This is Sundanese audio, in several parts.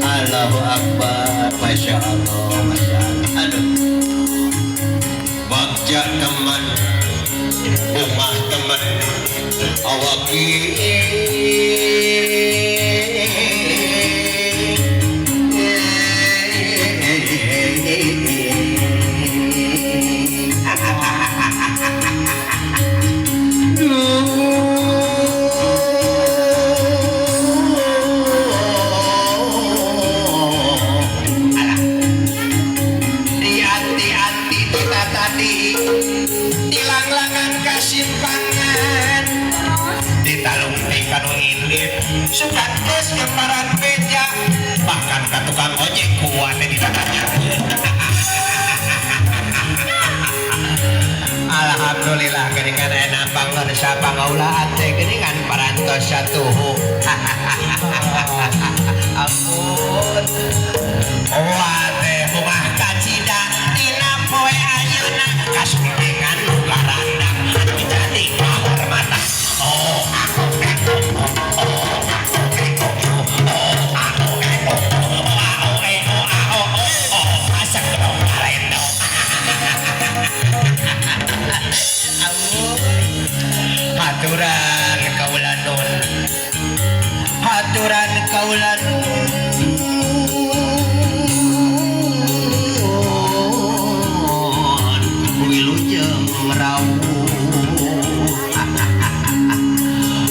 Allahu Akbar, Masya Allah, Masya Allah. Aduh. Bagja teman, rumah teman, awaki. Alah. Di anti-anti kita tadi di langlangan kasimpangan ditalung kanu indit suka geus ngemparan beja bahkan ka tukang ojek kuat ditanyakeun. Alhamdulillah, geuningan aya pangersa pangaulaan teh geuningan parantos satuhu. Ampun. Wah teh bungah kacida dina poe ayeuna kasumpingan nu garandang anu jadi kahormatan. Oh aku eh oh oh aku eh oh oh aku eh oh oh aku eh oh oh oh oh asa kedong karendong. Ampun. Haturan kaula nun. Haturan kaula nun. Wilujeng rawuh.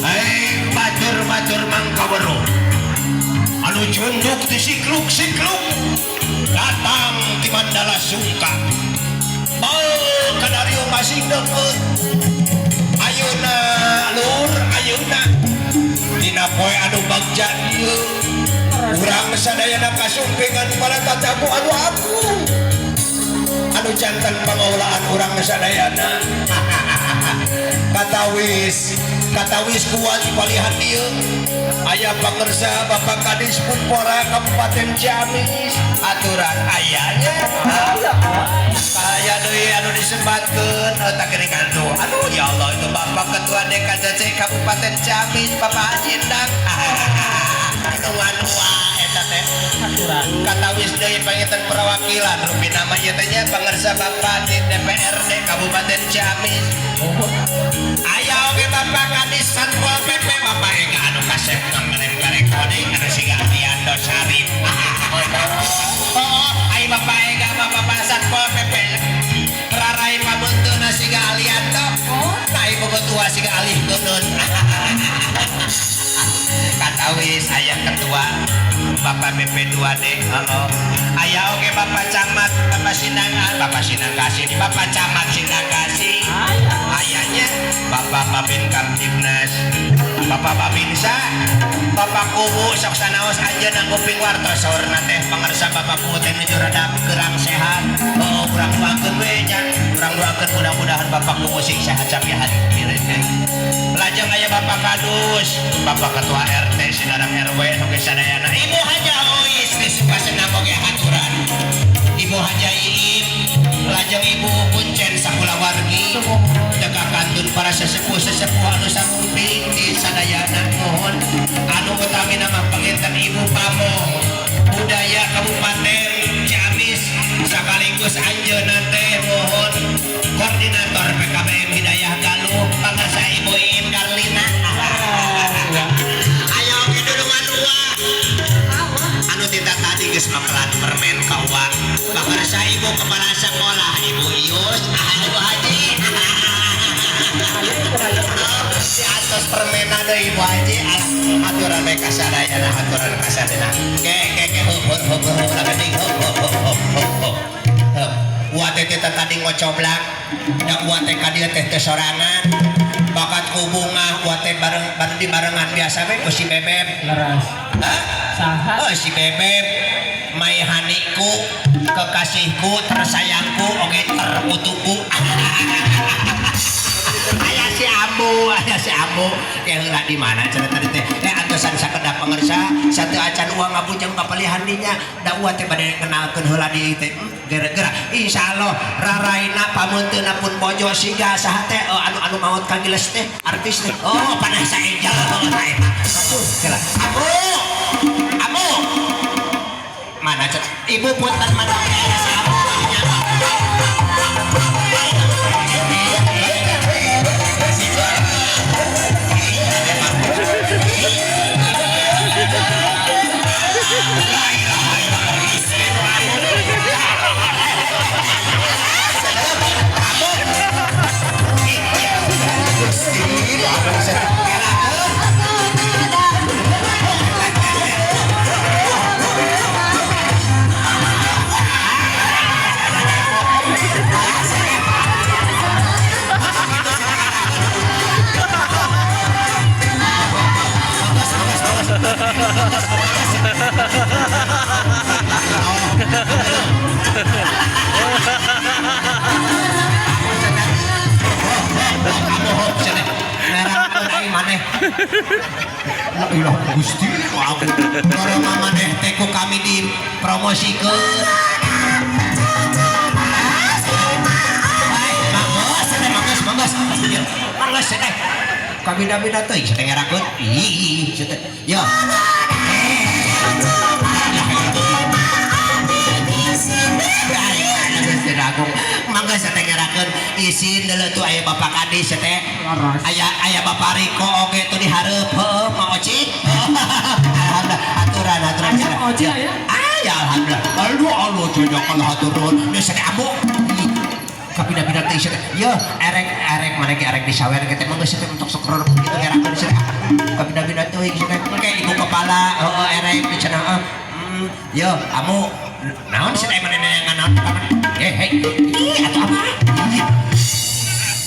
Eh, batur-batur mangkaweruh. Anu cunduk di sikluk-sikluk datang di Mandala Sungka. Bau kanario masih deket. Ayeuna lur, ayeuna dina poe anu bagja ieu urang sadayana kasumpingan para tatamu anu agung anu janten pangaulaan urang sadayana. Katawis katawis kuat palihan dieu aya pangersa Bapak Kadis Pupora Kabupaten Ciamis. Aturan ayanya aya deui anu disebatkeun eta geuningan tuh. Aduh, ya Allah, itu Bapak Ketua DKCC Kabupaten Ciamis, Bapak Haji Endang. Nungan eta teh. Aturan. Katawis deui panginten perwakilan rupina mah ieu teh nya pangersa Bapak di DPRD Kabupaten Ciamis. Aya oge Bapak Kadis Satpol PP, Bapak Ega anu kasep ngarem koding anu siga Aliando Syarif. Oh, ai Bapak Ega mah Bapak Satpol PP. Rarai pabeunteuna siga Aliando. Nah, ibu ketua siga Alih Gunun. Katawis aya ketua Bapak BP2D. Oh, aya oge Bapak Camat, Bapak Sindangan, Bapak Sindangkasih, Bapak Camat Sindangkasih. Ayahnya Bapak Babin Kamtibnas, Bapak Babinsa, Bapak Kuwu sok sanaos anjeun kuping wartos saurna teh pangersa Bapak Kuwu teh nuju rada gerang sehat. Oh, urang doakeun we nya. Urang doakeun mudah-mudahan Bapak Kuwu sing sehat sampai hari. Lajeng aya Bapak Kadus, Bapak Ketua RT Sinarang RW oge sadayana. Ibu Haja Ois di Sukasenang oge haturan. Ibu Haja Iim, lajeng Ibu Kuncen sakulawargi, jaga kantun para sesepuh-sesepuh anu sarumping di sadayana mohon. Anu utamina mah panginten Ibu Pamong Budaya Kabupaten Ciamis sekaligus anjeunna teh mohon koordinator PKBM Hidayah Galuh, pangasa Ibu Iim Karlina. Ayo oge dulungan uwa anu tinta tadi geus makelan permen ka uwa, pangersa Ibu Kepala Sekolah Ibu Ius. Ah, Ibu Haji di atas permen ada Ibu Haji. Aturan we kasadayana, aturan kasadayana. Ke ke ke hup hup hup hup lagi hup hup hup hup hup hup hup. Uwa teh teh tadi ngocoblak da uwa teh ka dieu teh teh sorangan bakat ku bunga uwa teh bareng bareng di barengan biasa we ku si Bebeb. Leras. Hah? Saha? Oh, si Bebeb, maihaniku, kekasihku, tersayangku, oke terputuku. Aya si Ambu, aya si Ambu. Ya heula di mana cenah tadi teh? Antosan sakedap pangersa, satu acan uang ngabujeng papalihan dinya. Da uang teh bade kenalkeun heula di teh. Gara-gara insyaallah raraina pamunteuna pun bojo siga saha teh anu anu maot ka giles teh, artis teh. Oh, Vanessa Angel eta. Aduh, kira. Ambu. Ambu. Mana cenah? Ibu punten mana aya si Ambu nya. La ilaha Gusti aku. Corona maneh teh ku kami dipromosikeun. Mangga teh mangga mangga. Mangga teh. Kabida-bida teuing teh ngerakeun. Ih, teh. Yo. Mangga teh ngerakeun isin deuleu tuh aya Bapak Kadis teh. Aya aya Bapak Riko oge tuh di hareup heueuh Mang Oci. Alhamdulillah aturan aturan. Aya Mang Oci aya? Aya alhamdulillah. Aduh Allah jajakan hatur nuhun. Geus teh amuk. Kapida-pida teh teh. Yeuh erek erek maneh ge erek disawer ge teh mangga teh untuk sokror kitu ngerakeun teh. Kapida-pida teuing teh. Engke ibu kepala heueuh erek di cenah heuh. Yeuh amu naon sih teh maneh neangan naon? Eh hei. Ih atuh apa?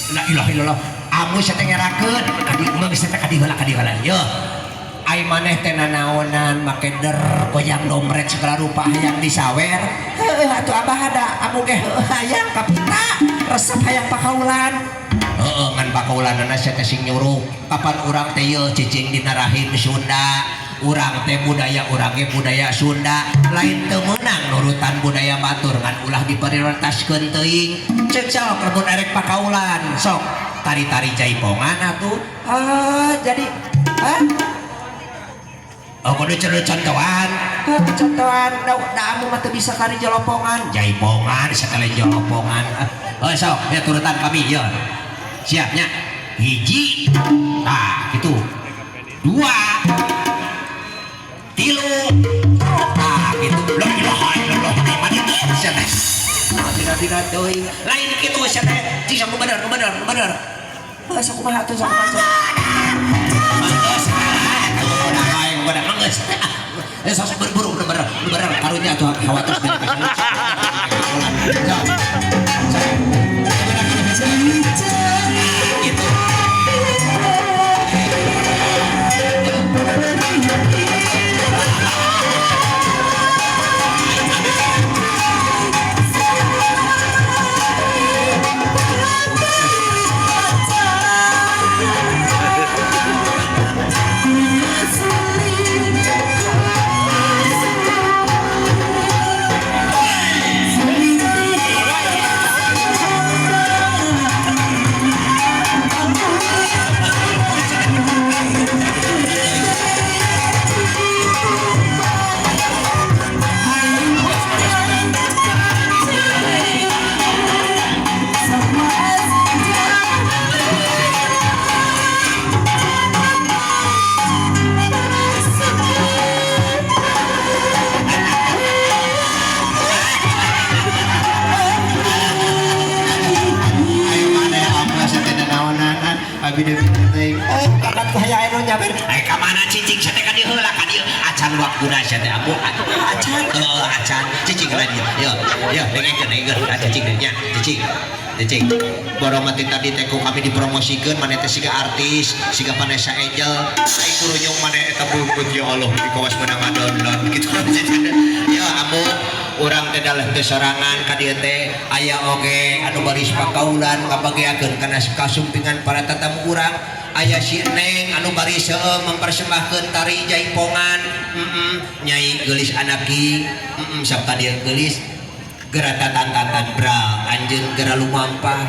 La ilaha illallah. Amu teh ngerakeun kadi geus teh kadi heula kadi heula. Yeuh. Ai maneh teh nanaonan make der goyang domret segala rupa hayang disawer. Heueuh atuh abah ada amu ge heueuh hayang kapita resep hayang pakaulan. Heueuh ngan pakaulanana sia teh sing nyuruh. Kapan urang teh yeuh cicing dina rahim Sunda. Urang teh budaya urang ge budaya Sunda. Lain teu meunang nurutan budaya batur ngan ulah diprioritaskeun teuing. Ceuk sok lamun arek pakaulan sok tari-tari jaipongan atuh. Ah jadi ah oh kudu contohan. Contohan da amu mah teu bisa tari jolopongan. Jaipongan sakali jolopongan. Oh sok ya turutan kami ya. Siapnya. Hiji. Tah gitu. Dua. Tilu. Tah gitu. La ilaha illallah. Mana teh sia teh. Tidak teuing. Lain kitu sia teh. Cing sok bener bener bener. Heuh sok kumaha atuh sok kumaha. Mangga sosok berburu bener bener karunya tuh khawatir gitu. Acan waktu sia teh amu acan heueuh acan cicing lah dia. Yo yo dengekeun dengekeun cicing nya cicing cicing. Borong mah tadi teh ku kami dipromosikeun maneh teh siga artis, siga Vanessa Angel. Ai kurunyung maneh eta bumbut ya Allah di kawas meunang ngadondon kitu. Yo amu Urang teh dalah teu sorangan ka dieu teh, aya oge anu baris pakaulan ngabageakeun kana kasumpingan para tatamu urang. Aya si Neng anu baris heueuh mempersembahkeun tari jaipongan. Nyai geulis anaki, sok ka dieu geulis geura tatan-tatan bra anjeun geura lumampah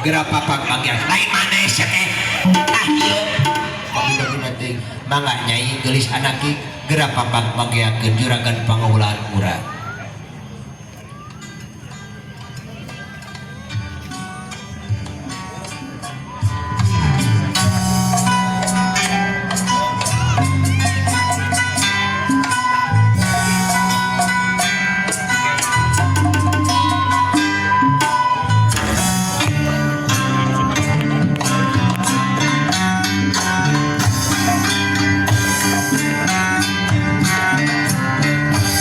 geura papak bagian lain maneh sia teh. Tah ieu bagi-bagi teh, mangga Nyai geulis anaki geura papak bagiakeun juragan pangaulan urang.